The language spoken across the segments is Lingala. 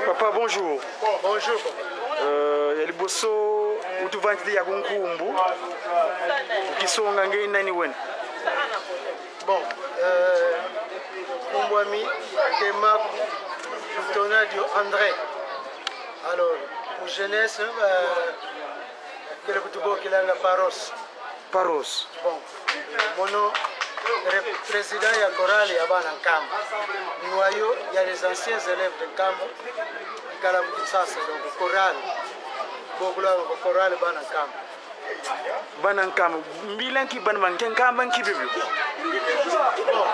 Papa, bonjour. Bonjour. Ya liboso utuvantite ya kunkumbu ukisonga ngei nani wena? Bon, Kumbwami Temaku Tonadio André. Alors, pour jeunesse, kele kutubokilanga Paros. Paros. Bon, mono président ya chorale ya bana Nkamba. Noyau ya les anciens élèves de Nkamba. Ikala Kinshasa, donc chorale. Bokulanga chorale bana Nkamba. Bana Nkamba, mbila nki bana banke Nkamba nki bibio. Bon,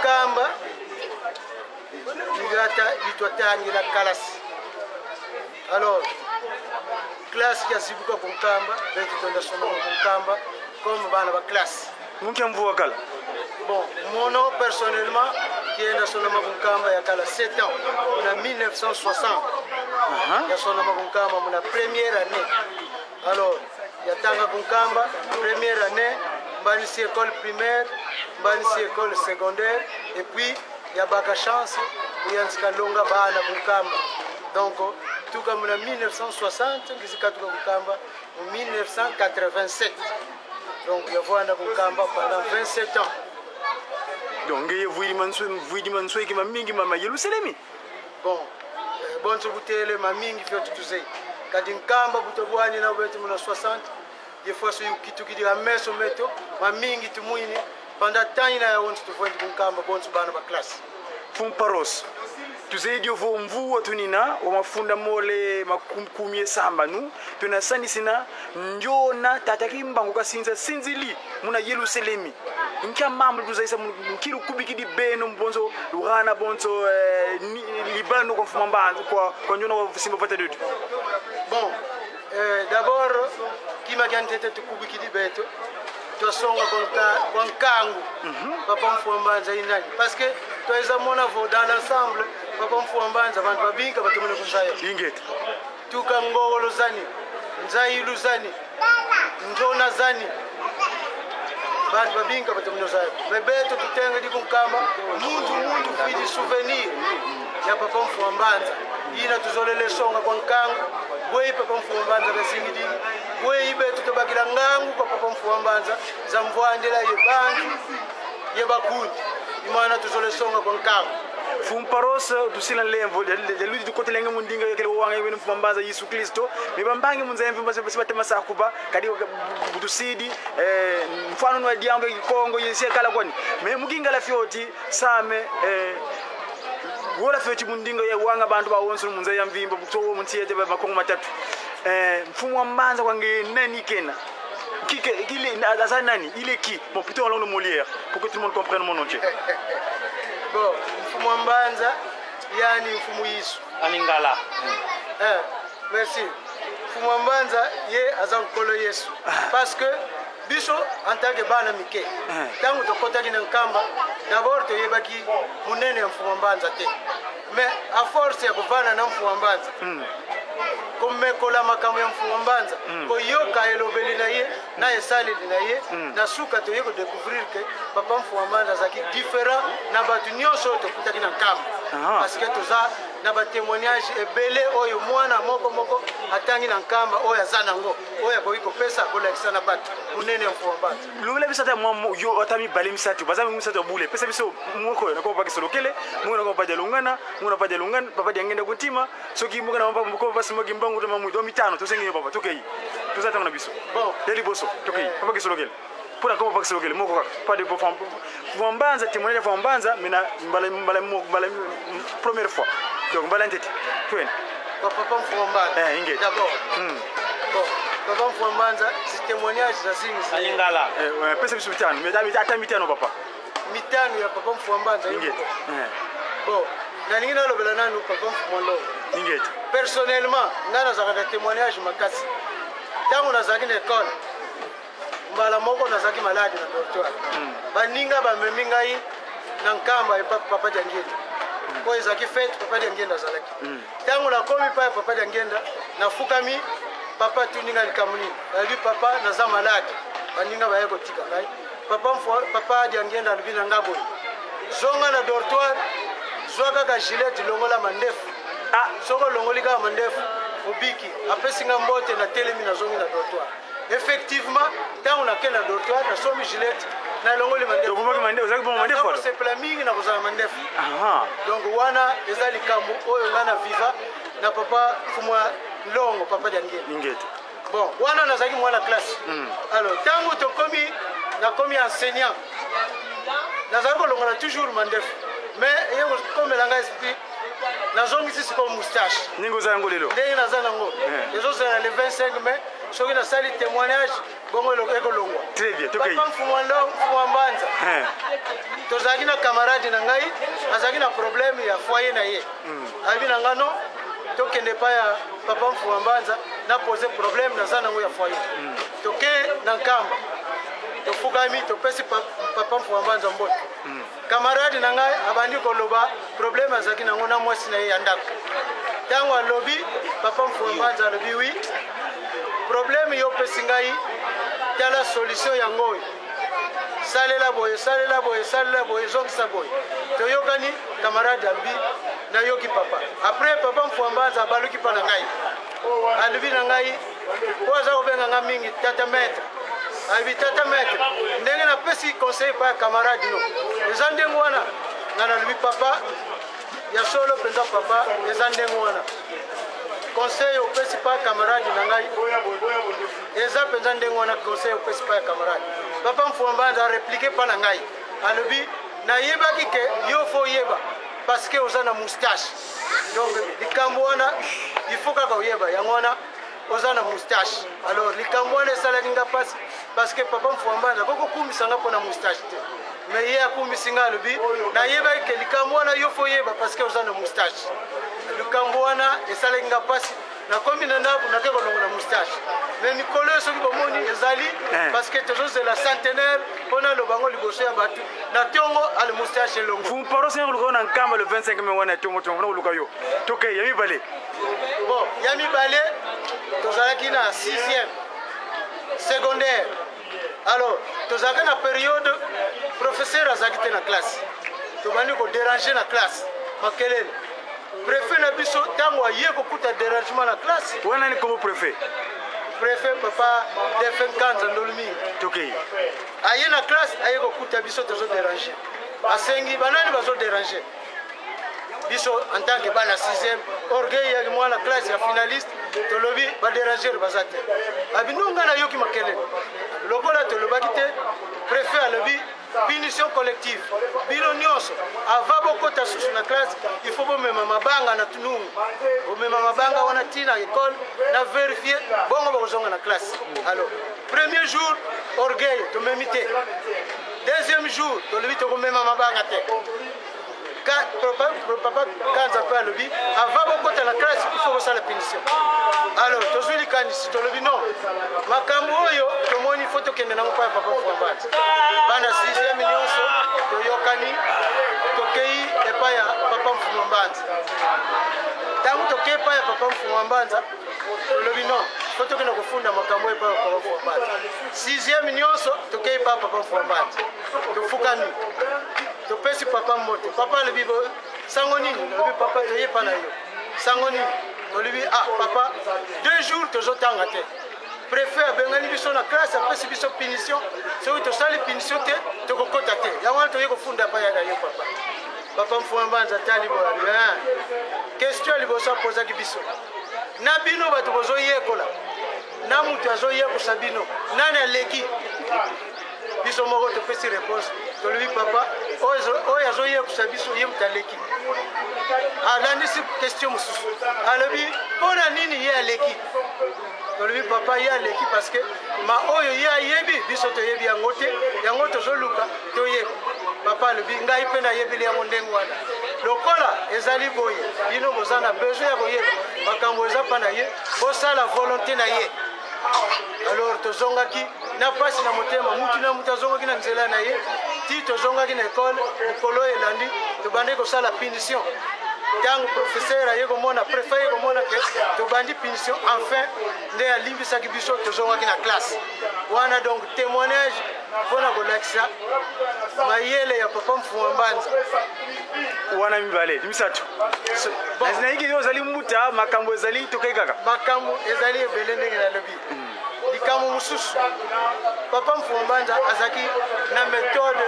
Nkamba ligata litwatangila kalasi. Alors, classe ya zibuka ku Nkamba, betu tonda soma ku Nkamba comme bana ba classe. Munke mvua kala. Bon, mono personnellement kienda sonoma ku Nkamba ya kala 7 ans, na 1960. Ya sonoma ku Nkamba muna première année. Alors, ya tanga ku Nkamba première année, mbanisi école primaire, mbanisi école secondaire et puis ya baka chance kuyanzika longa bana ku Nkamba. Donc, tuka muna 1960 ngizikatuka ku Nkamba mu 1987. Donc, ya vwanda ku Nkamba pendant 27 ans. Donc ngeye vuidi manswe vuidi manswe ki mamingi mama Yerusalemi. Bon, bonso butele mamingi fyo tutuzei. Kadi Nkamba butobwani na betu muna 60 des fois so yukitukidi ameso meto mamingi tumuini pendant temps ina ya wonso tuvwendi ku Nkamba bonso bana ba classe. Fum paros. Tuzaidi ovo mvua tunina wa mafunda mole makumye samba nu tunasanisina njona tata kimbangu kasinza sinzili muna Yerusalemi nkia mambo tuzaisa nkilu kubikidi beno mbonzo lugana bonzo libano kwa mfuma mbanzo kwa njona wa simba vata dudu. Bon, d'abord kima kyantete tukubikidi beto twasonga kwa nkangu. Papa Mfwambanza inani parce que twaiza mona vo dans l'ensemble Papa Mfwambanza bantu babinka batumene kunzayo. Ingeta. Tuka ngowolo zani, nzailu zani, njona zani. Bantu babinka batumene zayo. Bebeto tutenge di kunkamba muntu muntu fidi souvenir ya Papa Mfwambanza. Ina tuzolele songa kwa nkangu. Bwei Papa Mfwambanza kasingidi. Bwei betu tobakila ngangu kwa Papa Mfwambanza za mvwandela ye bantu ye bakundi. Imana tuzole songa kwa nkangu. Fumparosa tusila lemvo de ludi tukotelenge mundinga yekele wanga yene Mfwambanza Yesu Kristo mibambange munzembe mbase bate masakuba kadi butusidi mfano nwa diambo Kongo yese kala kwani me mukinga la fioti same wola fioti mundinga ye wanga bantu ba wonso munze ya mvimba buto muntiete ba Kongo matatu mfumo wa mbanza kwange nani kena qui il est asa nani il est qui bon plutôt en langue de Molière pour que tout le monde comprenne mon entier. Bon, mfumo wa mbanza yani mfumo Yesu aningala. Merci. Mfumo wa mbanza ye aza nkolo Yesu parce que biso en tant que bana mike tangu tokotaki na Nkamba d'abord toyebaki munene ya mfumo wa mbanza te mais à force ya kovanda na mfumo wa mbanza komekola makambo ya mfumo wa mbanza koyoka elobeli na ye na esaleli na ye na suka toye kodécouvrir que papa mfumo wa mbanza azalaki différent na bato nyonso oyo tokutaki na Nkamba. Parce que toza na ba témoignage ebele oyo mwana moko moko atangi na Nkamba oyo aza nango oyo akoki kopesa kolakisa na bato monene ya mfumo wa mbanza. Lobela biso ata mwa yo ata mibale misato baza mingi misato ya bule pesa biso moko oyo nakoma papa Kisolokele moko nakoma papa Dialungana moko na papa Dialungana papa Diangenda Kuntima soki moko na papa moko papa Simoki Mbangu to mamu do mitano tosengi yo papa tokei toza tango na biso. Bon. Ya liboso tokei papa Kisolokele mpona koma papa Kisolokele moko kaka pas de mfumu mbanza témoignage ya mfumu mbanza mais na mbala mbala mbala première fois donc mbala ntete twende. Papa Mfumu Mbanza. Ingeti. D'abord. Bon, Papa Mfumu Mbanza, c'est témoignage za zingi. Alingala. Pesa biso mitano, mais ata mitano papa. Mitano ya Papa Mfumu Mbanza. Ingeti. Bon, nalingi nalobela nanu Papa Mfumu Longo. Ingeti. Personnellement, nga nazalaka na témoignage makasi. Tango nazalaki na école, mbala moko nazalaki malade na dortoir. Baninga bamemi ngai na Nkamba epa Papa Diangienda. Oyo ezalaki fête Papa Diangienda azalaki. Tango nakomi pa Papa Diangienda, nafukami papa atuni ngai likambo nini. Nalobi papa naza malade. Baninga baye kotika ngai. Papa mfo, Papa Diangienda alobi na ngai boye. Zonga na dortoir, zwa kaka gilet longola mandefu. Ah. Soki olongoli kaka mandefu, obiki. Apesi nga mbote, natelemi, nazongi na dortoir. Effectivement, ntango nake na dortoir, nasombi Gillette, nalongoli mandefu. Obomaki mandefu, ozalaki bongo mandefu alors? Nakosepela mingi na kozala mandefu. Aha. Donc wana eza likambo oyo nga na viva na papa Fumwa Longo, papa Diangele. Ningete. Bon, wana nazalaki mwana classe. Alors ntango tokomi, nakomi enseignant, nazalaki kolongola toujours mandefu, mais eye kokomela ngai esprit, nazongisi sikoyo moustache. Ndenge oza yango lelo. Ndenge naza nango. Ezozala le 25 mai, soki nasali témoignage bongo ekolongwa. Très bien, tokei. Papa Mfumwa Ndo, Mfumwa Mbanza, tozalaki na camarade na ngai, azalaki na problème ya foyer na ye. Ayebi na ngai, no tokende epai ya papa Mfumwa Mbanza, na pose problème naza nango ya foyer. Toke na Nkamba, tofukami, topesi papa Mfumwa Mbanza mbote. Camarade na ngai abandi koloba problème azalaki nango na mwasi na ye ya ndako. Ntango alobi, papa Mfumwa Mbanza alobi: "Oui, problème yo opesi ngai, tala solution yango oyo, salela boye, salela boye, salela boye, ezongisa boye." Toyokani. Camarade alobi: "Nayoki, papa." Après, papa Mfwambanza abaluki mpa na ngai, alobi na ngai, oyo aza kobenga nga mingi tata maître, alobi: "Tata maître, ndenge napesi conseil pa ya camarade no, eza ndenge wana?" Nga nalobi: "Papa, ya solo mpenza, papa, eza ndenge wana. Conseil opesi pa camarade na ngai eza mpenza ndenge wana, conseil opesi pa ya camarade." Papa Mfwambanza arépliquer mpa na ngai, alobi: "Nayebaki ke yo faut oyeba parce que oza na moustache. Donc likambo wana, il faut kaka oyeba yango wana, oza na moustache." Alors likambo wana esalaki nga mpasi, parce que papa Mfwambanza akoki kokumisa nga mpo na moustache te, mais ye akumbisi nga, alobi: "Nayebaki ke likambo wana yo faut oyeba parce que oza na moustache." Likambo wana esalaki nga mpasi. Nakomi na ndako, nake kolongola moustache, mais mikolo oyo soki bomoni ezali parce que tozozela centenaire mpo naloba yango liboso ya bato na ntongo ale moustache elongo. Mfumu paro senga koluka yo na Nkamba le 25 mai wana ya tongo tongo, mpona koluka yo. Tokei ya mibale. Bon, ya mibale, tozalaki na 6e secondaire. Alors tozalaki na période professeur azalaki te na classe, tobandi kodéranger na classe, makelele. Préfet na biso, ntango aye kokuta dérangement na classe, Wana ni kombo préfet? Préfet papa Defen Kanza Ndolu mingi. Tokei. Aye na classe, aye kokuta biso tozodéranger, asengi: "Banani bazodéranger biso?" En tant que bana 6e, orgueil ya mwana classe ya finaliste, tolobi badérangeur baza te. Abino ngai nayoki makelele. Lokola tolobaki te, préfet alobi: "Punition collective, bino nyonso, avant bokota susu na classe, il faut bomema mabanga na tunungu, bomema mabanga wana ntina école na vérifie, bongo bokozonga na classe." Alors premier jour, orgueil, tomemi te. Deuxième jour, tolobi tokomema mabanga te. Papa Kanza mpe alobi: "Avant bokota na classe, il faut kosala punition." Alors tozwi likanisi, tolobi: "Non, makambo oyo tomoni, faut tokende nango mpa ya papa Fwambati." Bana 6e nyonso toyokani, tokei epai ya papa Mfuma Mbanza. Ntango tokei epai ya papa Mfuma Mbanza, tolobi: "Non, faut tokende kofunda makambo oyo epai ya papa Mfuma Mbanza." 6e nyonso tokei epai ya papa Mfuma Mbanza, tofukami, topesi papa mbote. Papa alobi: "Sango nini?" Alobi: "Papa, toyepa na yo, sango nini?" Tolobi: "Ah papa, 2 jours tozotanga te, préfet abengani biso na classe, apesi biso punition, soki tosali punition te, tokokɔta te. Yango wana toye kofunda epai ya yo, papa." Papa Mfuma Mbanza tali boye, question ya liboso apozaki biso: "Na bino bato bozoyekola, na moto azoyekosa bino, nani aleki?" Biso moko topesi réponse, tolobi: "Papa, oyo azoyekusa biso, ye moto aleki." Alandisi question mosusu, alobi: "Mpo na nini ye aleki?" Tolobi: "Papa, ye aleki parce que ma oyo ye ayebi, biso toyebi yango te, yango tozoluka toyeba." Papa alobi: "Ngai mpe nayebeli yango ndenge wana. Lokola ezali boye, bino boza na besoin ya koyeba makambo eza mpa na ye, bosala volonté na ye." Alors tozongaki na mpasi na motema, mutu na mutu azongaki na nzela na ye. Ti tozongaki na ekole mokolo elandi, tobandi kosala punition. Ntango professeur aye komona, préfet aye komona ke tobandi punition, enfin nde alimbisaki biso, tozongaki na classe wana. Donc témoignage. mpo na kolakisa mayele ya papa Mfuma Mbanza. Wana mibale, misato. Nayiki yo ozali mbuta, makambo ezali tokei kaka. Makambo ezali ebele ndenge nalobi. Likambo mosusu, papa Mfuma Mbanza azalaki na méthode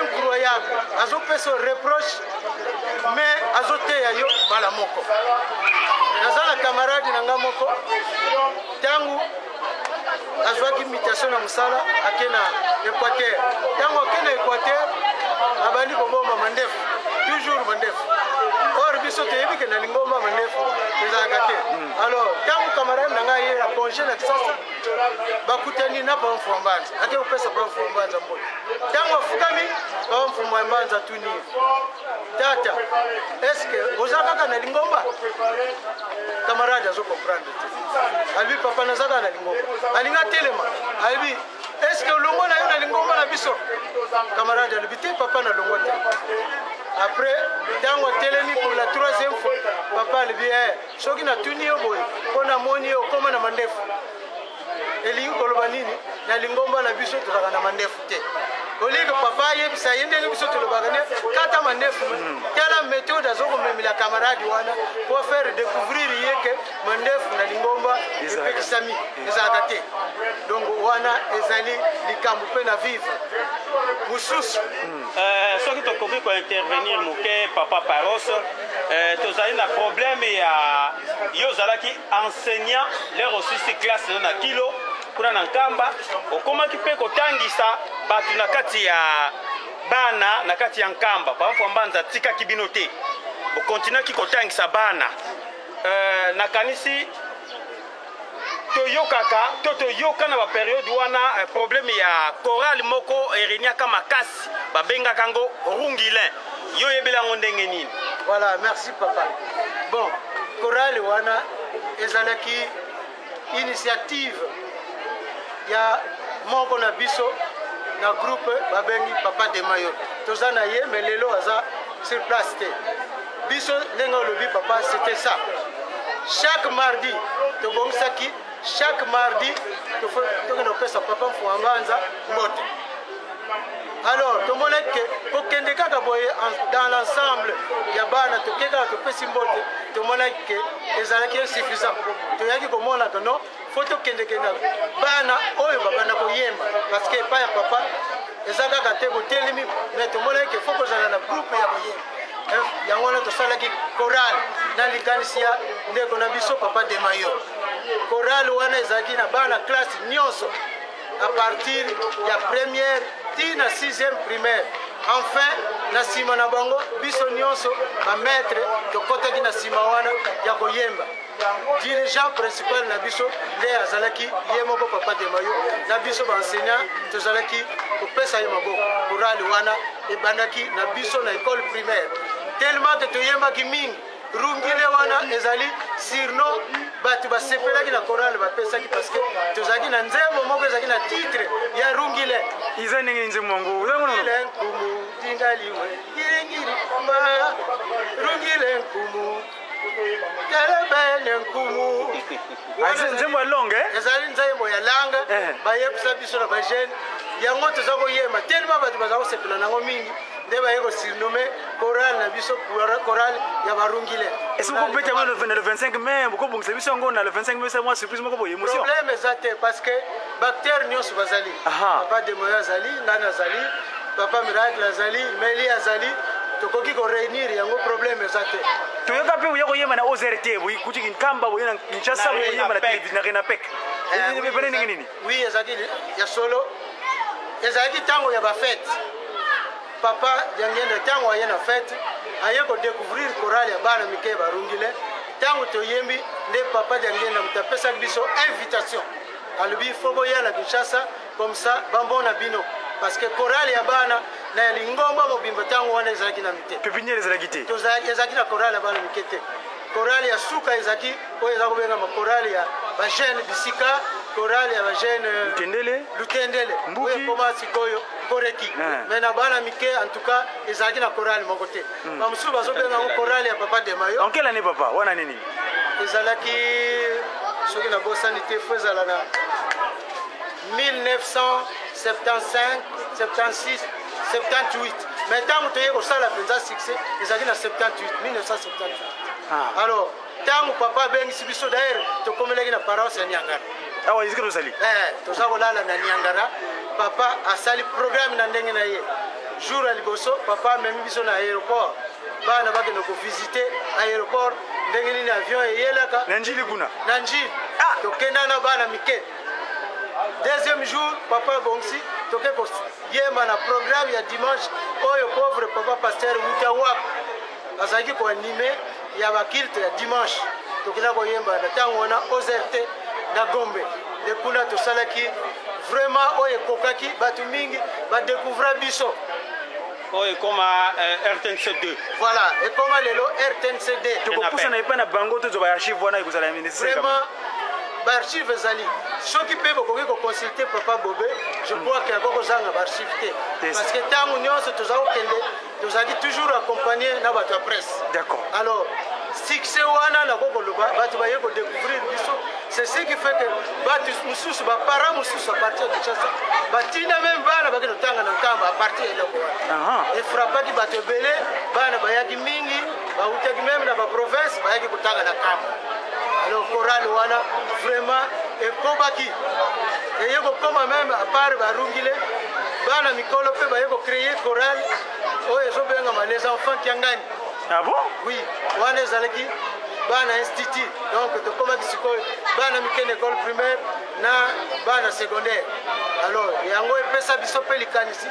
incroyable, azopesa reproche mais azoteya yo mbala moko. Naza na camarade na nga moko, ntango azwaki mutation na mosala, ake na Équateur. Ntango ake na Équateur, abandi kobomba mandefu, toujours mandefu. Or biso toyebi ke na lingomba mandefu ezalaka te. Alors ntango camarade na ngai ye na congé na Kisasa, bakutani na papa Mfuma Mbanza, ake kopesa papa Mfuma Mbanza mbote. Ntango afukami, papa Mfuma Mbanza atuni ye: "Tata, est-ce oza kaka na lingomba?" Camarade azocomprendre te. Alobi: "Papa, naza kaka na lingomba." Alingi atelema, alobi: "Est-ce olongwa na yo na lingomba na biso?" Camarade alobi: "Te papa, nalongwa te." Après, ntango atelemi pour la troisième fois, papa alobi: "Eh, soki natuni yo boye mpo namoni yo okóma na mandefu, elingi koloba nini? Na lingomba na biso tozalaka na mandefu te." Olingi papa ayebisa ye ndenge biso tolobaka ne kata mandefu. Tala méthode azokomemela camarade wana po faire découvrir ye ke mandefu na lingomba epekisami, ezalaka te. Donc wana ezali likambo mpe na vivre mosusu. Soki tokoki kointervenir moke, papa Paros, tozali na problème ya yo ozalaki enseignant lere osisi classe no na kilo kuna na Nkamba, okomaki mpe kotangisa bato na kati ya bana na kati ya Nkamba. Papa Mfuma Mbanza atikaki bino te, bokontinuaki kotangisa bana. Nakanisi toyokaka to toyoka na bapériode wana problème ya chorale moko ereniaka makasi, babengaka yango Rungilin. Yo oyebeli yango ndenge nini? Voilà, merci papa. Bon, chorale wana ezalaki initiative ya moko na biso na groupe babengi papa Demayo. Toza na ye, mais lelo aza sur place te. Biso, ndenge olobi papa, c'était ça, chaque mardi tobongisaki, chaque mardi tokende kopesa papa Mfuma Mbanza mbote. Alors tomonaki ke kokende kaka boye dans l'ensemble ya bana, toke kaka topesi mbote, tomonaki ke ezalaki insuffisant. Toyaki komona ke non, faut tokendekende bana oyo babanda koyemba, parce que epai ya papa eza kaka te botelemi, mais tomonaki ke faut kozala na groupe ya koyemba. Yango wana tosalaki chorale na likanisi ya ndeko na biso papa Demayo. Chorale wana ezalaki na bana classe nyonso à partir ya première ti na sixième primaire. Enfin, na nsima na bango, biso nyonso bamaître tokɔtaki na nsima wana ya koyemba. Dirigeant principal na biso nde azalaki ye moko papa Demayo, na biso baenseignant tozalaki kopesa ye maboko. Chorale wana ebandaki na biso na école primaire, tellement ke toyembaki mingi. Rungile wana ezali surnom bato basepelaki na chorale bapesaki, parce que tozalaki na nzembo moko ezalaki na titre ya Rungile. Eza ndenge nzembo yango? Rungile nkumu dingaliwe ngiringiri ma rungile nkumu telebene nkumu. Nzembo ya longue? Ezali nzembo ya langue. Bayebisa biso na bajeune yango, toza koyemba tellement bato baza kosepela nango mingi, nde baye kosurnommer chorale na biso chorale ya Barungile. Est-ce que bokobeta yango na le 25 mai? Bokobongisa biso yango na le 25 mai, mwa surprise moko boye, émotion? Problème eza te, parce que baacteur nyonso bazali. Papa Demoyo azali, ngani azali, papa Miracle azali, Meli azali, tokoki koréunir yango, problème eza te. Toyoka mpe boya koyemba na OZRT, boyikuti Nkamba, boye na Kinshasa, boyemba na télévision na Renapec, pene ndenge nini? Oui, ezalaki ya solo, ezalaki ntango ya bafête. Papa Diangenda, ntango aye na fête, aye kodécouvrir chorale ya bana mike ya Barungile. Ntango toyembi, nde papa Diangenda moto apesaki biso invitation, alobi: "Faut boya na Kinshasa, comme ça bambona bino", parce que chorale ya bana na lingomba mobimba ntango wana ezalaki nanu te. Pépinière ezalaki te? Ezalaki na chorale ya bana mike te. Chorale ya suka ezalaki oyo eza kobengama chorale ya bajeune bisika, chorale ya bajeune Lutendele. Lutendele oyo ekoma sikoyo Koreki. Mais na bana mike, en tout cas, ezalaki na chorale moko te. Bamosusu bazobenga yango chorale ya papa Demayo. En quelle année, papa? Wana nini? Ezalaki, soki nabosani te, faut ezala na 1975. 75, 76, 78. Mais ntango toye kosala mpenza succès ezalaki na 78, 1978. Ah. Alors ntango papa abengisi biso, d'ailleurs tokomelaki na paroisse ya Niangara. Awa esika tozali. Toza kolala na Niangara. Papa asali programme na ndenge na ye. Jour ya liboso, papa amemi biso na aéroport, bana bakende kovisite aéroport, ndenge nini avion eyelaka. Na Njili kuna. Na Njili. Ah. Tokenda na bana mike. Deuxième jour, papa abongisi toke koyemba na programme ya dimanche oyo pauvre papa pasteur wuta wap azalaki koanime ya baculte ya dimanche. Tokenda koyemba na ntango wana OZRT na Gombe. Nde kuna tosalaki vraiment oyo ekokaki, bato mingi badécouvra biso. Oyo ekoma RTNC 2. Voilà, ekoma lelo RTNC 2. Tokopusana epai na bango, tozwa baarchive wana, ekozala nécessaire. Vraiment, baarchive ezali. Soki mpe bokoki koconsulte papa Bobe, je crois ke akoki kozanga baarchive te, parce que ntango nyonso toza kokende, tozalaki toujours accompagné na bato ya presse. Alors succès wana, nakoki koloba bato baye kodécouvrir biso. C'est ce qui fait que bato mosusu, baparent mosusu à partir ya Kinshasa, batinda même bana bakende kotanga na Nkamba à partir ya eloko wana. Efrappaki bato ebele, bana bayaki mingi, bautaki même na baprovince, bayaki kotanga na Nkamba. Alors chorale wana vraiment ekobaki, eye kokoma même à part barungile, bana mikolo mpe baye kocréer chorale oyo ezobengama Les Enfants Kiangani. Ah bon? Oui, wana ezalaki bana institut. Donc tokomaki sikoyo bana mike na école primaire na bana secondaire. Alors yango epesa biso mpe likanisi.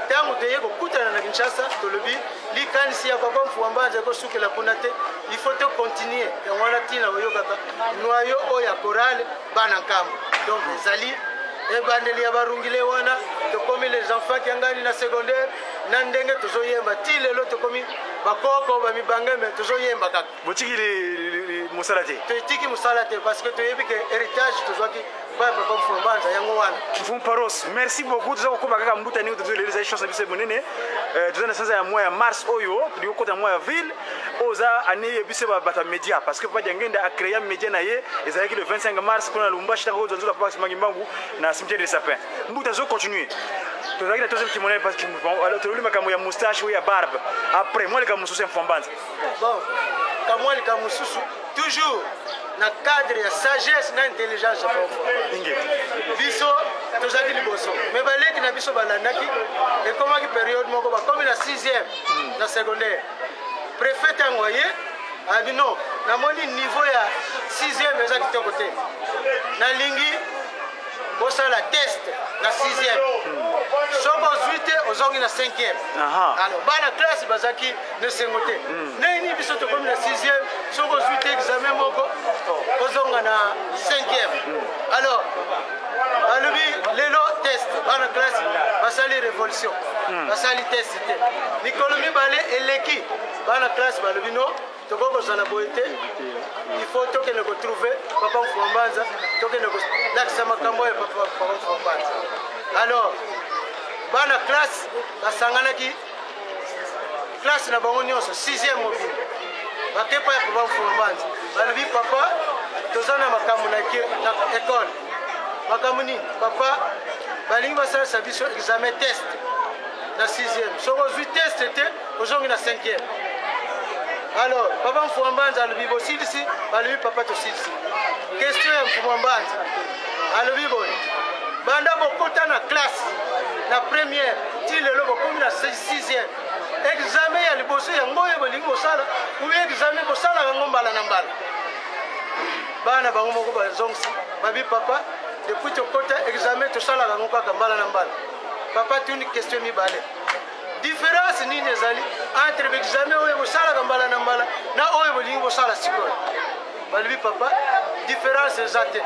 Ntango toye kokutana na Kinshasa, tolobi likanisi ya papa Mfuambanza ekosukela kuna te, il faut tocontinue. Yango wana ntina oyokaka noyo oyo ya chorale Bana Nkambo. Donc ezali ebandeli ya barungile wana. Tokomi Les Enfants Kiangani na secondaire, na ndenge tozoyemba ti lelo, tokomi bakoko bamibange, me tozoyemba kaka. Botiki mosala te? Totiki mosala te, parce que toyebi ke héritage tozwaki pa papa Mfumbanza yango wana. Mfumu Paros, merci beaucoup. Toza kokoba kaka mbuta ndenge tozo lelo. Ezali chance na biso monene. Toza na sanza ya mois ya mars oyo, tolingi kokota mois ya avril oyo oza année ya biso bato ya média, parce que papa Diangenda acréa média na ye, ezalaki le 25 mars kuna na Lubumbashi, ntango oyo nzola papa Simangi Mbangu na cimetière de Sapin. Mbuta, azocontinue. Tozalaki na troisième témoignage, parce que tololi makambo ya moustache oyo ya barbe. Après mwa likambo mosusu ya Mfambanza. Bon, kamwa likambo mosusu, toujours na cadre ya sagesse na intelligence ya papa. Inge. Biso tozalaki liboso, me baleki na biso balandaki. Ekomaki période moko, bakomi na 6e na secondaire. Préfet ntango aye, abi: "Non, namoni niveau ya 6e eza kitoko te, nalingi kosala test na 6e. Soki ozwi te, ozongi na 5e." Alors bana classe bazalaki na esengo te. Ndenge nini biso tokomi na 6e, soki ozwi te examen moko, ozonga na 5e? Alors balobi lelo test. Bana classe basali révolution, basali test te. Mikolo 2 eleki, bana classe balobi: "No, tokoki kozala boye te, il faut tokende kotrouve papa Mfumbanza, tokende kolakisa makambo oyo papa Mfumbanza." Alors bana classe basanganaki, classe na bango nyonso 6e mobile, bakepa ya papa Mfumbanza, balobi: "Papa, toza na makambo na école." "Makambo nini?" "Papa, balingi basalisa biso examen test na 6e. Soki ozwi test te, ozongi na 5e." Alors papa Mfumbanza alobi: "Bosilisi?" Balobi: "Papa, tosilisi." Question ya Mfumbanza, alobi boye: "Banda bokota na classe na première ti lelo bokomi na 6e, examen ya liboso yango oyo bolingi kosala, ubi examen bosalaka yango mbala na mbala?" Bana bango moko bazongisi, babi: "Papa, depuis tokota, examen tosalaka yango kaka mbala na mbala." Papa tuni question mibale: "Différence nini ezali entre baexamen oyo bosalaka mbala na mbala na oyo bolingi kosala sikoyo?" Balobi: "Papa, différence eza te."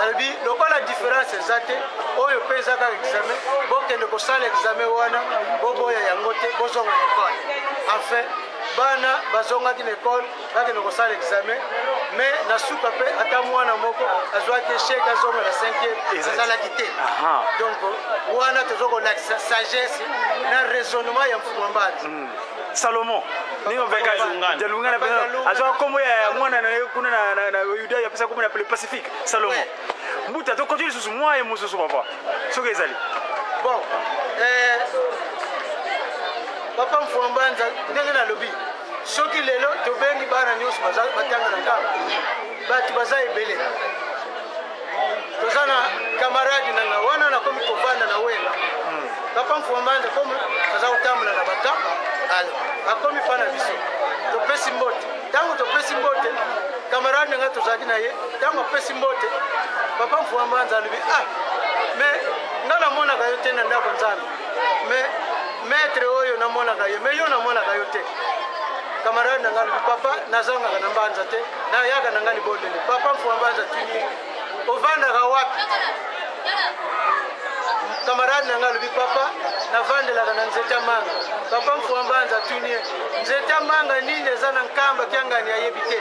Alobi: "Lokola différence eza te, oyo mpe eza kaka examen, bokende kosala examen wana, boboya yango te, bozonga na ekole." Enfin bana bazongaki na ekole, bakende kosala examen. Mais na suka mpe ata mwana moko azwaki échec, azonga na 5e, azalaki te. Donc wana toza kolakisa sagesse na raisonnement ya Mfuma Mbanza. Salomon ndenge baveka Jalungana, azwaka kombo ya mwana na ye kuna na Yuda, apesa kombo na le Pacifique, Salomon. Mbuta, tokoti lisusu mwa ye mosusu, papa, soki ezali. Bon, papa Mfwambanza, ndenge nalobi, soki lelo tobengi bana nyonso batanga na Nkamba, bato baza ebele. Toza na camarade na nga wana, nakomi kovanda na Wela. Papa Mfwambanza komi aza kotambola na baka, alors akomi mpa na biso, topesi mbote. Ntango topesi mbote, camarade na nga tozalaki na ye, ntango apesi mbote, papa Mfwambanza alobi: "Ah, mais nga namonaka yo te na ndako Nzambe, mais maître oyo namonaka ye, mais yo namonaka yo te." Camarade na nga alobi: "Papa, nazangaka na mbanza te, nayaka na nga libondeli." Papa Mfwambanza tuni: "Ovandaka wapi?" Camarade na nga alobi: "Papa, navandelaka na nzete ya manga." Papa Mfwambanza atuni ye: "Nzete ya manga nini eza na Nkamba?" Kiangani ayebi te.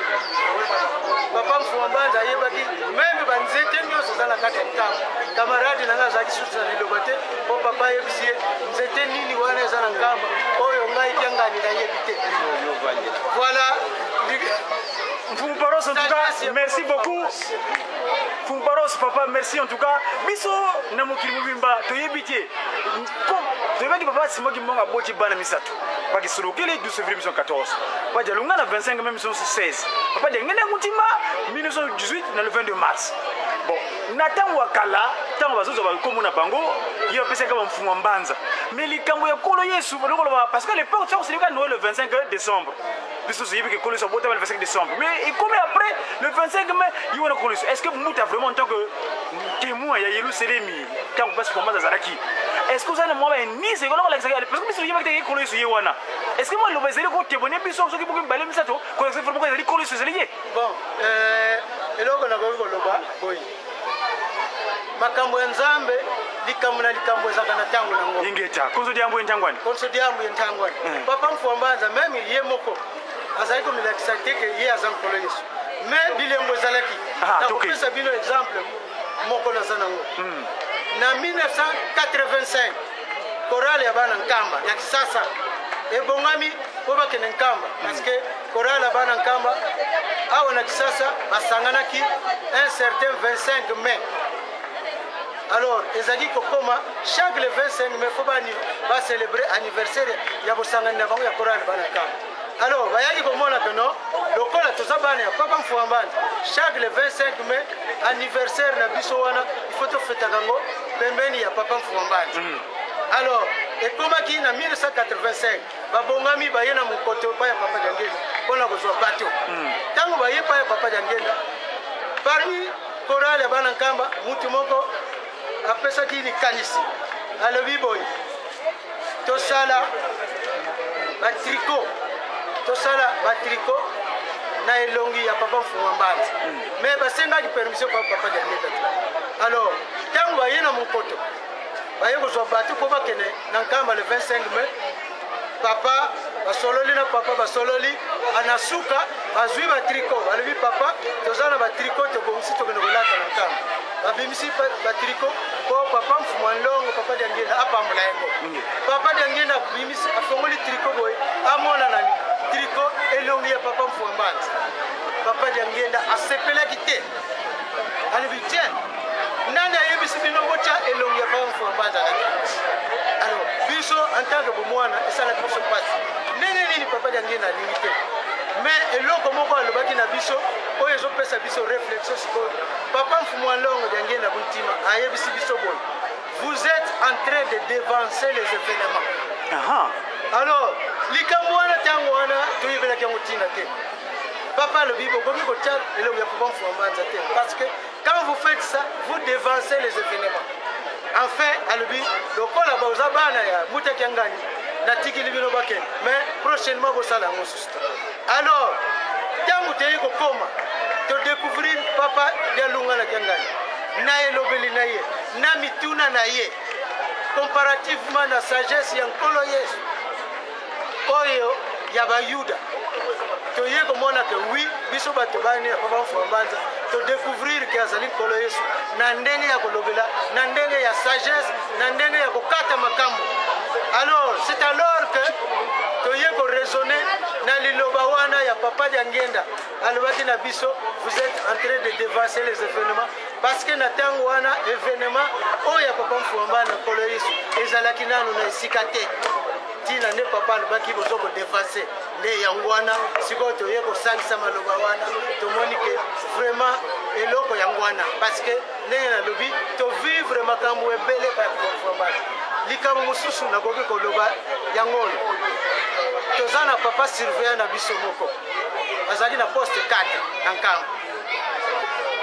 Papa Mfwambanza ayebaki même banzete nyonso eza na kati ya Nkamba. Camarade na nga azalaki susu na liloba te, mpo papa ayebisi ye nzete nini wana eza na Nkamba oyo ngai Kiangani nayebi te. Voilà. Mfumu Paros, en tout cas, merci beaucoup. Mfumu Paros, papa, merci en tout cas. Biso na mokili mobimba toyebi te. Toyebaki papa Simon Kimbangu aboti bana misato. Papa Kisolokele 12 février 1914. Papa Dialungana na 25 mai 1916. Papa Diangienda Kuntima 1918 na le 22 mars. Bon, na ntango ya kala, ntango bazozwa bakombo na bango, ye bapesaka bamfumu ya mbanza. Mais likambo ya Nkolo Yesu, balokoloba parce que à l'époque, ntango seleka Noël le 25 décembre, biso toyebi ke Nkolo Yesu abotama le 25 décembre, mais ekomi après le 25 mai ye wana Nkolo Yesu. Est ce que muta vraiment en tant que témoin ya Yelusalemi, ntango mpasi kombanza azalaki, est ce que oza na mwa baindice ekolo kolakisaka? Parce que biso toyebaki te Nkolo Yesu ye wana. Est ce que mwa liloba ezali kotémoigner biso, soki boki mibale misato, kolakisa vraiment ezali Nkolo Yesu, ezali ye? Bon, eloko nakoki koloba boye: makambo ya Nzambe, likambo na likambo ezalaka na ntango nango. Ingeta konzo diambo ye ntangwani. Konso diambo ye ntangwani. Papa Mfwambanza même ye moko azalaki komilakisa te ke ye aza Nkolo Yesu, mais bilembo ezalaki. Nakopesa bino exemple moko naza nango. Na 1985, chorale ya bana Nkamba ya Kisasa ebongami mpo bakende Nkamba, parce que chorale ya bana Nkamba awa na Kisasa basanganaki un certain 25 mai. Alors ezalaki kokoma chaque le 25 mai, faut bacélébrer anniversaire ya bosangani na bango ya chorale bana Nkamba. Alors bayaki komona ke non, lokola toza bana ya papa Mfwambanza, chaque le 25 mai anniversaire na biso wana, il faut tofetaka yango pembeni ya papa Mfwambanza. Alors ekomaki na 1985, babongami, baye na mokoto pa ya papa Diangenda mpona kozwa bato. Ntango baye pa ya papa Diangenda, parmi chorale ya bana Nkamba, mutu moko apesaki likanisi, alobi boye: "Tosala batricot, tosala batricot na elongi ya papa Mfuma Mbanza." Mais basengaki permission pa papa Diangenda te. Alors ntango baye na mokoto, baye kozwa bato mpo bakende na Nkamba le 25 mai, papa basololi na papa, basololi na suka, bazwi batricot. Balobi: "Papa, toza na batricot, tobongisi, tokende kolata na Nkamba." Babimisi batricot mpo papa Mfuma Ndongo, papa Diangenda, apambola yango. Papa Diangenda abimisi, afongoli tricot boye, amona na tricot elongi ya papa Mfuma Mbanza. Papa Diangenda asepelaki te, alobi: "Tien, nani ayebisi bino botya elongi ya papa Mfuma Mbanza na Alors biso en tant que bomwana, esalaki biso mpasi, ndenge nini papa Diangenda alingi te. Mais eloko moko alobaki na biso oyo ezopesa biso réflexion sikoyo, papa Mfumu Alongo Diangenda Kuntima ayebisi biso boye: "Vous êtes en train de devancer les événements." Alors likambo wana, ntango wana toyebelaki yango ntina te. Papa alobi: "Bokoki kotia elongo ya papa Mfuma Mbanza te, parce que quand vous faites ça, vous devancez les événements." Enfin alobi: "Lokola boza bana ya mutaki ya ngani, natikili bino bakende, mais prochainement bosala yango susu te." Alors ntango toyei kokóma, todécouvrir papa Dialungana Kiangani na elobeli na ye, na mituna na ye, comparativement na sagesse ya Nkolo Yesu oyo ya Bayuda, toye komona ke oui, biso bato bani ya papa Mfuma Mbanza, todécouvrir ke azali Nkolo Yesu na ndenge ya kolobela, na ndenge ya sagesse, na ndenge ya kokata makambo. Alors, c'est alors que toye ko raisonner na liloba wana ya papa Diangenda alobaki na biso, vous êtes en train de devancer les événements, parce que na ntango wana événement oyo ya papa Mfwamba na Nkolo Yesu ezalaki nanu na esika te. Ntina nde papa alobaki bozo ko devancer nde yango wana. Sikoyo toye kosangisa maloba wana, tomoni ke vraiment eloko yango wana, parce que ndenge nalobi, tovivre makambo ebele pa ya Mfwamba. Likambo mosusu nakoki koloba yango oyo: toza na papa surveillant na biso moko azalaki na poste 4 na Nkamba.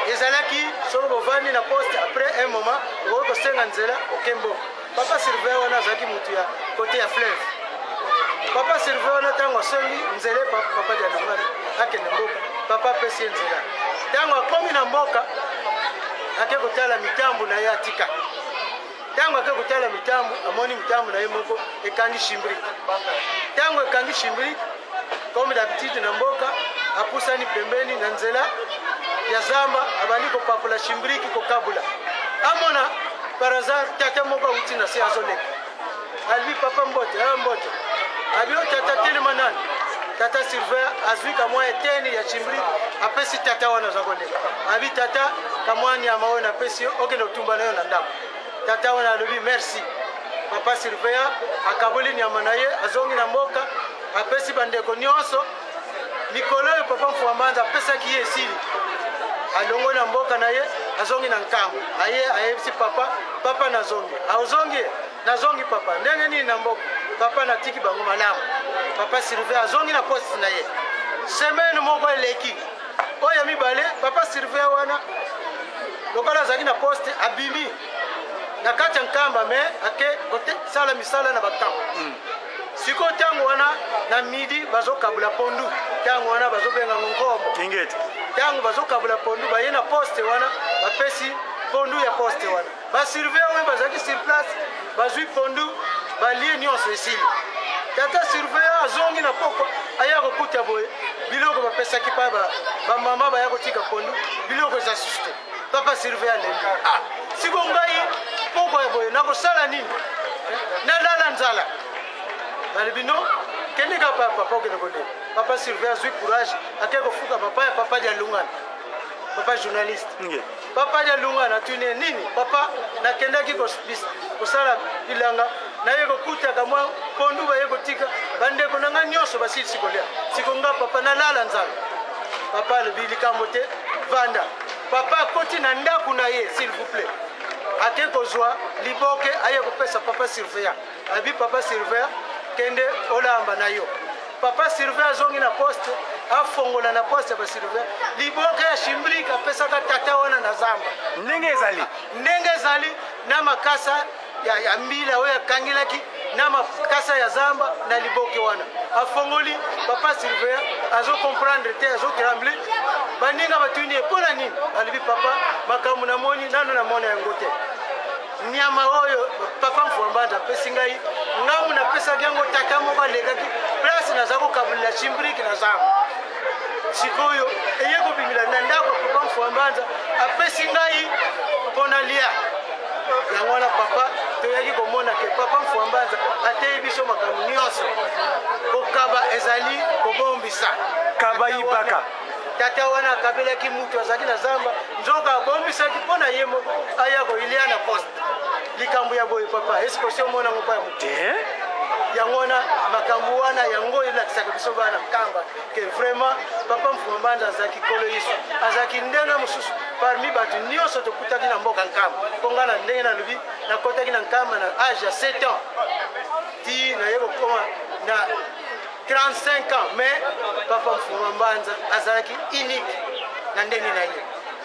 Ezalaki soki bovandi na poste, après un moment okoki kosenga nzela, oke mboka. Papa surveillant wana azalaki motu ya côté ya fleuve. Papa surveillant wana, ntango asengi nzela, papa Dialungana akende mboka, papa apesi ye nzela. Ntango akomi na mboka, ake kotala mitambu na ye atika. Ntango ake kotala mitambu, amoni mitambu na ye moko ekangi chimbrike. Ntango ekangi chimbrike, comme d'habitude na mboka, apusani pembeni na nzela ya zamba, abandi kopapola chimbriki, kokabula. Amona par hasard tata moko awuti na se, azoleka. Alobi: "Papa, mbote." "Ayo, mbote." Abi: "O tata, telema nani." Tata surveillant azwi kamwa eteni ya chimbriki, apesi tata wana aza koleka. Abi: "Tata, kamwa nyama oyo napesi yo, okende kotumba na yo na ndako." Tata wana alobi: "Merci." Papa surveillant akaboli nyama na ye, azongi na mboka, apesi bandeko nyonso. Mikolo oyo papa Mfwambanza apesaki ye esili, alongoli na mboka na ye, azongi na Nkambo. Aye, ayebisi papa: "Papa, nazongi." "Azongi?" "Nazongi, papa." "Ndenge nini na mboka?" "Papa, natiki bango malamu." Papa surveillant azongi na poste na ye. Semaine moko eleki, oyo ya mibale, papa surveillant wana, lokola azalaki na poste, abimi na kati ya Nkamba, me ake kosala misala na bakamp. Sikoyo ntango wana na midi bazokabula pondu, ntango wana bazobengango nkombo. Ingeti. Ntango bazokabula pondu, baye na poste wana, bapesi pondu ya poste wana. Basurveillant oyo bazalaki sur place bazwi pondu, balie nyonso, esili. Tata surveillant azongi na pokwa, aya kokuta boye biloko bapesaki pa bamama baya kotika pondu, biloko eza susu te. Papa surveillant alembi: "Ah, siko ngai pokwa ya boye nakosala nini? Nalala nzala?" Balobi: "No, kende kaka pa papa, okende kolela." Papa surveillant azwi courage, ake kofuka papa ya papa Dialungana, papa journaliste. Nge. Papa Dialungana atuni ye: "Nini, papa?" "Nakendaki kosala bilanga, naye kokutaka mwa pondu baye kotika, bandeko na ngai nyonso basilisi kolia. Siko nga, papa, nalala nzala." Papa alobi: "Likambo te, vanda." Papa akoti na ndako na ye, s'il vous plaît, ake kozwa liboke, aye kopesa papa surveillant. Abi: "Papa surveillant, kende olamba na yo." Papa surveillant azongi na poste, afongola na poste ya basurveillant liboke ya chimbrike apesaka tata wana na zamba. Ndenge ezali. Ndenge ezali, na makasa ya mbila oyo akangelaki na makasa ya zamba na liboke wana. Afongoli, papa surveillant azocomprendre te, azotremble. Baninga batuni ye: "Mpo na nini?" Alobi: "Papa, makambo namoni nano namona yango te. Nyama oyo papa Mfwambanza apesi ngai, ngambu napesaki yango tata moko alekaki place naza kokabulela chimbrike na zamba. Sikoyo eye kobimela na ndako, papa Mfwambanza apesi ngai mpo nalia yango wana." Papa, toyaki komona ke papa Mfwambanza ateyi biso makambo nyonso. Kokaba ezali kobombisa. Kaba yibaka. Tata wana akabelaki mutu azalaki na zamba, nzoka abombisaki mpo na ye moko aya koilia na poste. Likambo ya boye, papa, eske osi omonango mpo ya motu? Te. Yango wana, makambo wana yango elakisaka biso bana Nkamba ke vraiment papa Mfumambanza azalaki Nkolo Yesu, azalaki ndenge mosusu parmi bato nyonso tokutaki na mboka Nkamba. Mpo ngai, na ndenge nalobi, nakotaki na Nkamba na age ya 7 ans ti naye kokoma na 35 ans, mais papa Mfumambanza azalaki unique na ndenge na ye.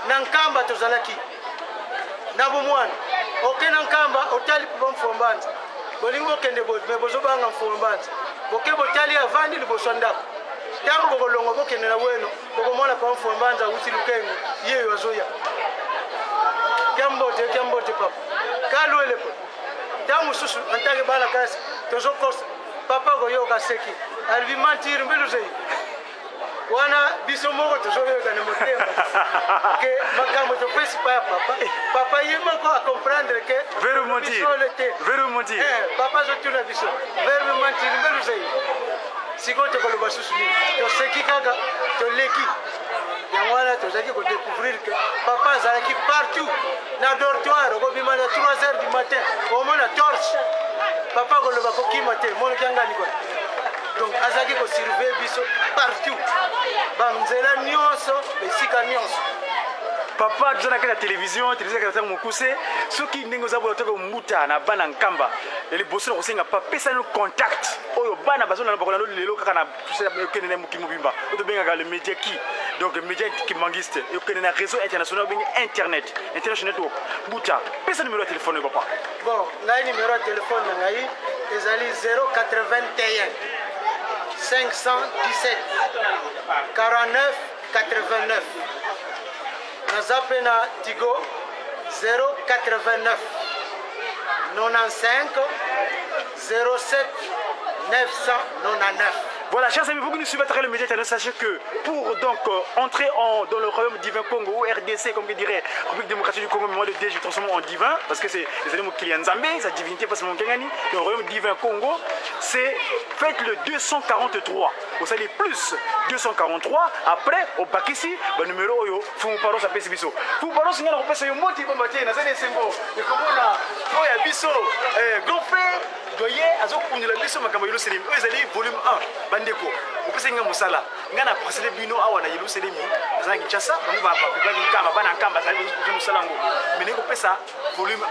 Na Nkamba tozalaki na bomwana, oke na Nkamba, otali papa Mfumambanza, bolingi bokende boye, me bozobanga Mfumambanza. Boke, botali, avandi liboso ya ndako. Ntango bokolongwa, bokende na bweno, bokomona papa Mfumambanza awuti Lukengo, yeyo azoya: "Kia mbote, kia mbote, papa kalwele." Po ntango mosusu antake bana kasi tozokosa papa, koyoka seki, alobi: "Mentir mbilu zei." Wana biso moko tozoyoka na motema ke makambo topesi pa ya papa, papa ye moko acomprendre ke Verbe mentir. bisolo te. Verbe mentir. Eh, papa azotuna biso verbe mentir mbeluzei. Sikoyo tokoloba susu nini? Toseki kaka, toleki. Yango wana tozalaki kodécouvrir ke papa azalaki partout na dortoir. Okobima na 3 heures du matin, omona torche, papa koloba kokima te, monaki angani kona. Donc azalaki kosurveille biso partout, banzela nyonso, esika nyonso. Papa, toza na kati ya télévision, télévision ya ntango mokuse. Soki ndenge oza boye, otoki mbuta na bana Nkamba ya liboso na kosenga pa pesa no contact oyo bana bazolanda, bakolanda lelo kaka na okende na mokili mobimba, oyo tobengaka le média ki, donc média kimbanguiste, okende na réseau international obengi internet, international network. Mbuta, pesa numéro ya telefone oyo, papa. Bon, ngai numéro ya telefone na ngai ezali 081 517 49 89. Naza mpe na Tigo, 089 95 07 999. Voilà, chers amis, vous qui nous suivez à travers le média internet, sachez que pour donc entrer dans le royaume divin Congo, ou RDC, comme je dirais, République démocratique du Congo, mais moi le D, je transforme en divin, parce que c'est les animaux qui Nzambe, sa divinité passe mon Kengani, le royaume divin Congo, c'est faites le 243. Vous allez plus 243, après, au Bakisi, le numéro oyo, Fumu Paro, ça pèse biso. Fumu Paro, c'est un repère, c'est un mot, il va mater, nazali esengo, et comment on a, oh, ya biso, grand frère, doyen azokundela biso makambo ya Yelusalemi oyo ezali volume 1. Bandeko, opesaki nga mosala, ngai na précédé bino awa na Yelusalemi, naza na Kinshasa, bango babaki Nkamba, bana Nkamba azali kozwa mosala yango. Mais naye kopesa volume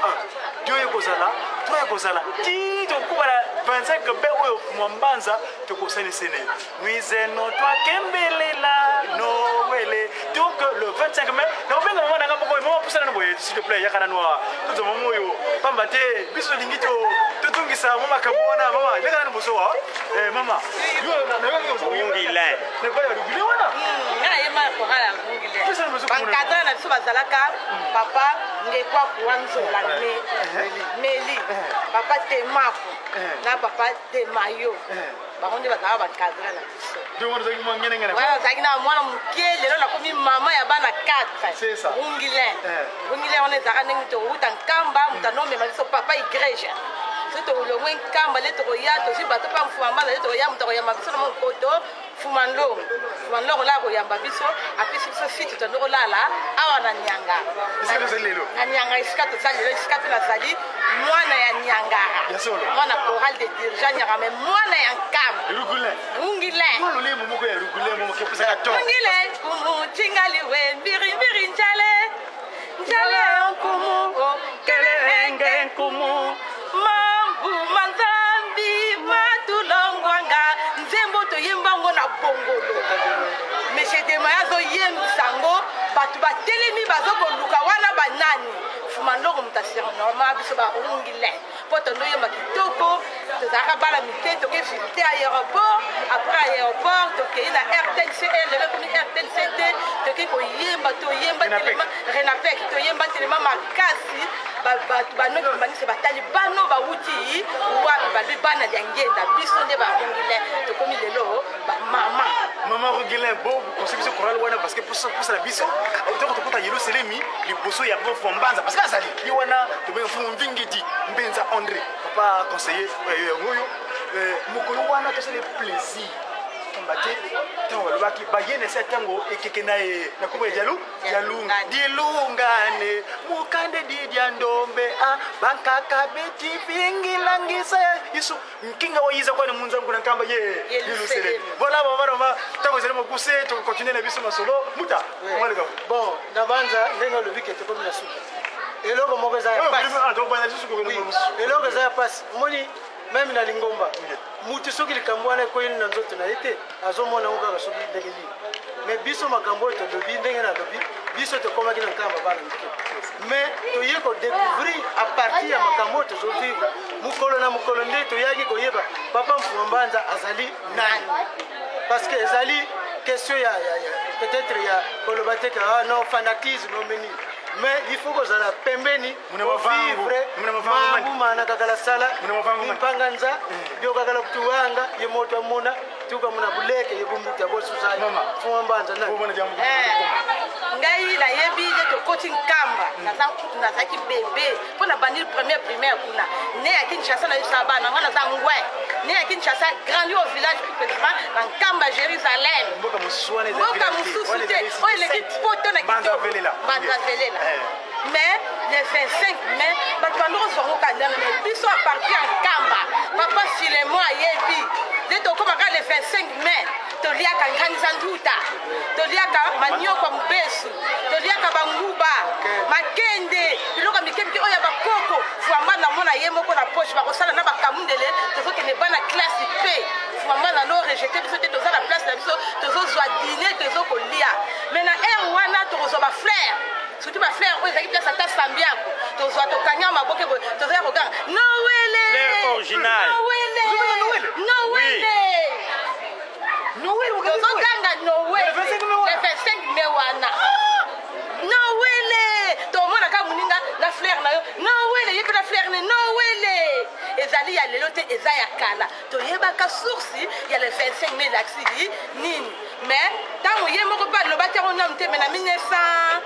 1, 2 ekozala, 3 ekozala, ti tokokuba na 25 be oyo mwa mbanza tokosalisene nwizeno twakembelela nowele. Donc le 25 mai, nakobenga mama nanga moko. Mama, pusana na boye, s'il te plaît, yaka nanu awa, tozwa mama oyo, pamba te biso tolingi totongisa mwa makambo wana. Mama, yaka nanu boso wa. Mama, Rungilin. Nakoya wana. Nga nayemba na chorale ya Rungile. Pesa na biso komona. Bankadre na biso bazalaka papa Ngekwaku wa Nzola Meli, papa Temaku na papa Temayo. Bango nde bazalaka bankadre na biso. Donc wana ozalaki mwa ngenengene? Wana nazalaki na mwana moke, lelo nakomi mama ya bana 4. C'est ça. Rungilin. Rungilin wana ezalaka ndenge tokouta Nkamba, moto anomema biso papa Igreja. Soki tolongwe Nkamba nde tokoya, tozwi bato mpa Mfuma Mbanza, nde tokoya, moto akoyamba biso na mokoto Fuma Ndongo. Fuma Ndongo la koyamba biso, apesi biso site, tondi kolala awa na Nyanga. Esika tozali lelo. Na Nyanga, esika tozali lelo, esika mpe nazali mwana ya Nyangara. Ya solo. Mwana chorale de dirigeant Nyangara, mais mwana ya Nkamba. Rugulin. Rungilin. Mwa lolemo moko ya rugulin moko epesaka ton. Rungile nkumu tingaliwe mbiri mbiri njale njale nkumu o Kelenge nkumu. Mambu manzambi matulongwanga. Nzembo toyemba ngo na Bongolo, monsieur Demaya azoyembisa yango, bato batelemi bazokoluka wana banani. Fuma Ndongo moto asurnommer biso barungile mpo tondo oyemba kitoko. Tozalaka bana mike, toke visite aéroport, après aéroport tokei na RTNC, lelo ekomi RTNC te. Toke koyemba, toyemba telema Renapec, toyemba telema makasi. Bato banoki banisi batali bano bawuti wapi, balobi bana ya Ngenda. Biso nde barungile, tokomi lelo bamama. Mama Rugilin, bo conseil biso chorale wana, parce que posa na biso toko tokota Yelusalemi liboso ya Mfumu Mbanza, parce que azali ye wana tobenga Mfumu Mvingidi Mbenza André, papa conseiller yango oyo. Mokolo wana tosali plaisir, pamba te ntango balobaki baye na se ntango ekeke na ye na kombo ya Dialu Dialunga Dilungane mukande didia ndombe a bankaka beti vingilangisa isu nkinga oyiza kwani munzangu na Nkamba ye Yelusalemi. Voilà, mama, mama, ntango ezali mokuse, tokocontinue na biso masolo muta mwaleka. Bon, na banza ndenge olobi ke tokomi na suka, eloko moko eza ya pasi. Eloko eza ya pasi, omoni, même na lingomba, mutu soki likambo wana ekweyeli na nzoto na ye te, azomona yango kaka soki ndenge nini. Mais biso, makambo oyo tolobi, ndenge nalobi, biso tokomaki na Nkamba bana mike, mais toye kodécouvrir à partir ya makambo oyo tozovivre mokolo na mokolo, nde toyaki koyeba papa Mfuma Mbanza azali nani, parce que ezali question ya peut-être ya koloba te ke ah non, fanatisme omeni, mais il faut kozala pembeni, ovivre mambu mana kakala sala mimpanga nza bio kakala kutuwanga ye moto amona. Tuka muna buleke ye bumbuta bosusa. Mama. Mfumu Mbanza na. Komona jambo. Eh, ngai nayebi nde tokoti nkamba, naza kutu nazalaki bebe mpo na bandi première primaire kuna ne ya Kinshasa. Nayebisaka bana ngai naza ngwe ne ya Kinshasa, grandi au village, plus précisément na Nkamba Jérusalem. Mboka mosusu wana eza mboka village te. Mosusu Wana te ezali oyo eleki cité poto na Mbanza kitoko. Velela. Mbanza Velela. Mais le 25 mai, bato bandi kozwa ngo kandana, mais biso à partir ya Nkamba, papa Filemon ayebi nde tokomaka le 25 mai, toliaka nkangisa nduta, toliaka manioko mobesu, toliaka banguba, makende, biloko ya mike mike oyo ya bakoko. Fwamba namona ye moko na poche, bakosala na bakamundele. Tozokende bana classe mpe fwamba na no rejeter biso te. Toza na place na biso, tozozwa dîner, tozokolia. Mais na heure wana tokozwa bafleur, surtout bafleur oyo ezalaki place ata sambiako, tozwa, tokanga maboke boye, tozala koganga nowele. Fleur original. Nowele, nowele. Noël. Tozoganga nowele. Le 25 mai wana. Le 25 mai wana, nowele. Tomonaka moninga na fleur na yo, nowele, ye mpe na fleur ne nowele. Ezali ya lelo te, eza ya kala. Toyebaka source ya le 25 mai elakisi nini, mais ntango ye moko mpe alobaki yango nanu te, mais na 1900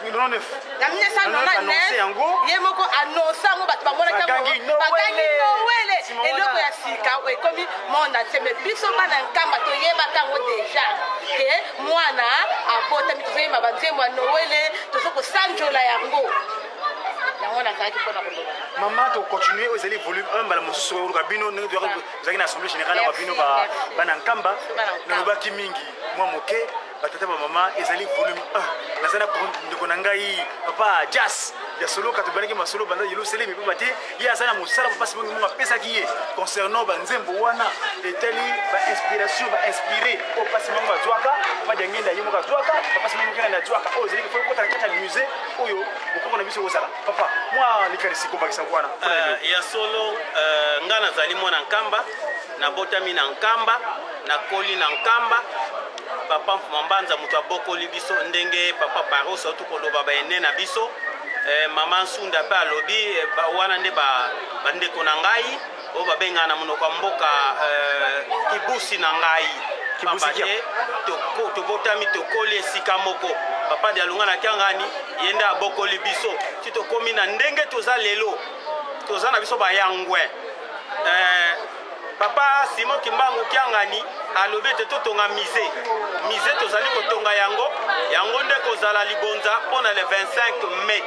99. Na Annonce yango. 1999 ye moko annonce yango, bato bamonaki yango. Bagangi Noël. Bagangi nowele. Nsima wana. Eloko ya sika ekomi monde entier, mais biso bana Nkamba toyebaka yango déjà ke mwana abotami. Tozoyemba banzembo ya nowele, tozo kosanjola yango. Yango nazalaki mpona koloba. Mama, tocontinue. Oyo ezali volume 1. Mbala mosusu oluka bino ndenge tozalaki na assemblée générale awa, bino Merci, merci. bana Nkamba. Bana Nkamba. Nalobaki mingi mwa moke. Batata, bamama, ezali volume 1. Naza na ndeko na ngai papa Jas ya Soloka. Tobandaki masolo banda Yelusalemi mpe bate ye aza na mosala papa Simon Mongo apesaki ye concernant banzembo wana etali bainspiration, bainspiré oyo papa Simon azwaka, papa Diangenda ye moko azwaka, papa Simon Mokengani azwaka, oyo ezalaki fo ekota na kati ya musée oyo bokoko na biso kozala. Papa, mwa likanisi kobakisa wana mpona lelo? Ya solo, nga nazali mwana Nkamba, nabotami na Nkamba, nakoli na Nkamba. Papa Mfuma Mbanza moto abokoli biso, ndenge papa Paros auti koloba, baene na biso. Mama Nsunda mpe alobi, wana nde bandeko na ngai oyo babengaka na monoko ya mboka kibusi na ngai. Kibusi. Pamba te tobotami, tokoli esika moko. Papa Dialunga na Kiangani, ye nde abokoli biso ti tokomi na ndenge toza lelo. Toza na biso bayangwe. Papa Simon Kimbangu Kiangani alobi ete totonga musée. Musée tozali kotonga yango, yango nde kozala libonza mpo na le 25 mai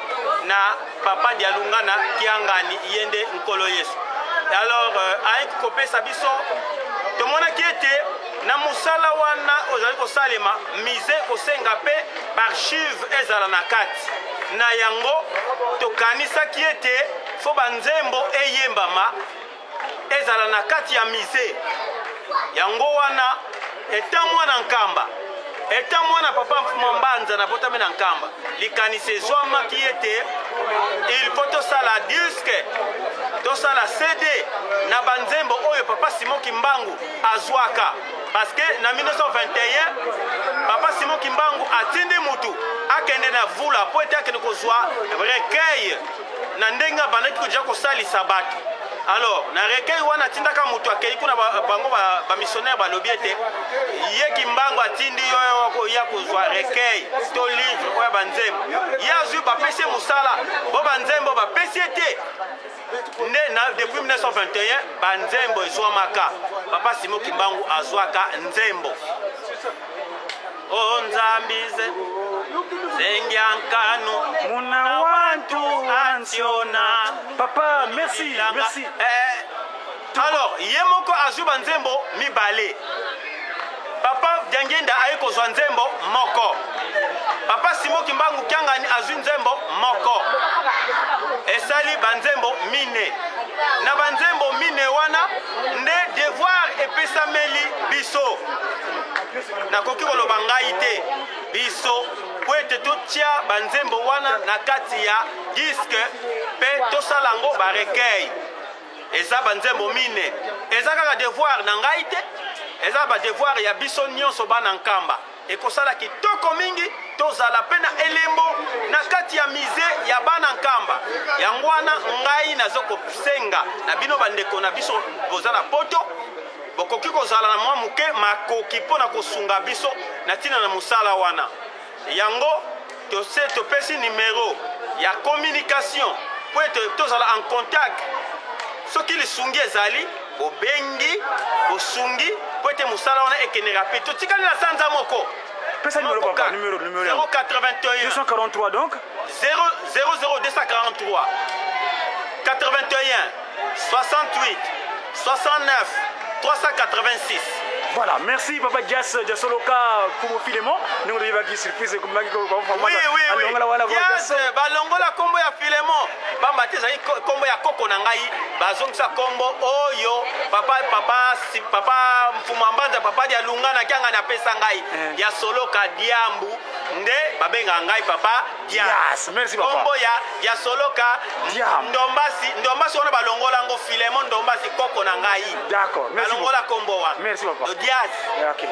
na papa Dialunga na Kiangani, ye nde Nkolo Yesu. Alors ayeki kopesa biso, tomonaki ete na mosala wana ozali kosalema musée, kosenga mpe baarchive ezala na kati na yango. Tokanisaki ete fo banzembo eyembama ezala na kati ya musée yango wana. Eta mwana Nkamba, eta mwana papa Mfuma Mbanza, nabotami na Nkamba, likanisi ezwamaki ete il faut tosala disque, tosala CD na banzembo oyo papa Simon Kimbangu azwaka, parce que na 1921 papa Simon Kimbangu atindi mutu akende na Vula po ete akende kozwa recueil na ndenge abandaki koja kosalisa bato. Alors na recueil wana atindaka moto akei kuna, bango bamissionnaire balobi ete ye Kimbangu atindi yo ya kozwa recueil to livre oyo ya banzembo. Ye azwi, bapesi ye mosala bo banzembo bapesi ye te. Nde na depuis 1921 banzembo ezwamaka, papa Simon Kimbangu azwaka nzembo o Nzambize zengiankanu muna wantu ansiona. Papa, merci, merci. Alors ye moko azwi banzembo mibale, papa Diangenda aye kozwa nzembo moko, papa Simo Kimbangu Kiangani azwi nzembo moko, esali banzembo mine. Na banzembo mine wana nde devoir epesameli biso, nakoki koloba ngai te, biso, po ete totia banzembo wana na kati ya disque mpe tosala yango barecueil. Eza banzembo mine, eza kaka devoir na ngai te, eza badevoir ya biso nyonso bana Nkamba. Ekosala kitoko mingi tozala mpe na elembo na kati ya musée ya bana Nkamba. Yango wana ngai nazo kosenga na bino bandeko na biso boza na poto, bokoki kozala na mwa moke makoki mpo na kosunga biso na ntina na mosala wana. Yango tose topesi numero ya communication mpo ete tozala en contact. Soki lisungi ezali, bobengi bosungi mpo ete mosala wana ekende rapide. Totikali na sanza moko. Pesa numéro, papa, numéro, numéro. 081 243 donc. 0 00 243 81 68 69 386. Voilà, merci papa Dias Diasoloka pour Philemon. Nous avons eu surprise comme Oui. Dias, balongola kombo ya Philemon. Pamba te ezali kombo ya koko na ngai, bazongisa kombo oyo papa Mfuma Mbanza, papa dia Lunga na kianga na pesa ngai ya Soloka Diambu, nde babengaka ngai papa Dias. Dias, merci papa. Kombo ya ya Soloka Diambu. Ndombasi, Ndombasi wana balongola ngo Philemon Ndombasi, koko na ngai. D'accord, merci. Balongola kombo wana. Merci, papa. Dias. Ok.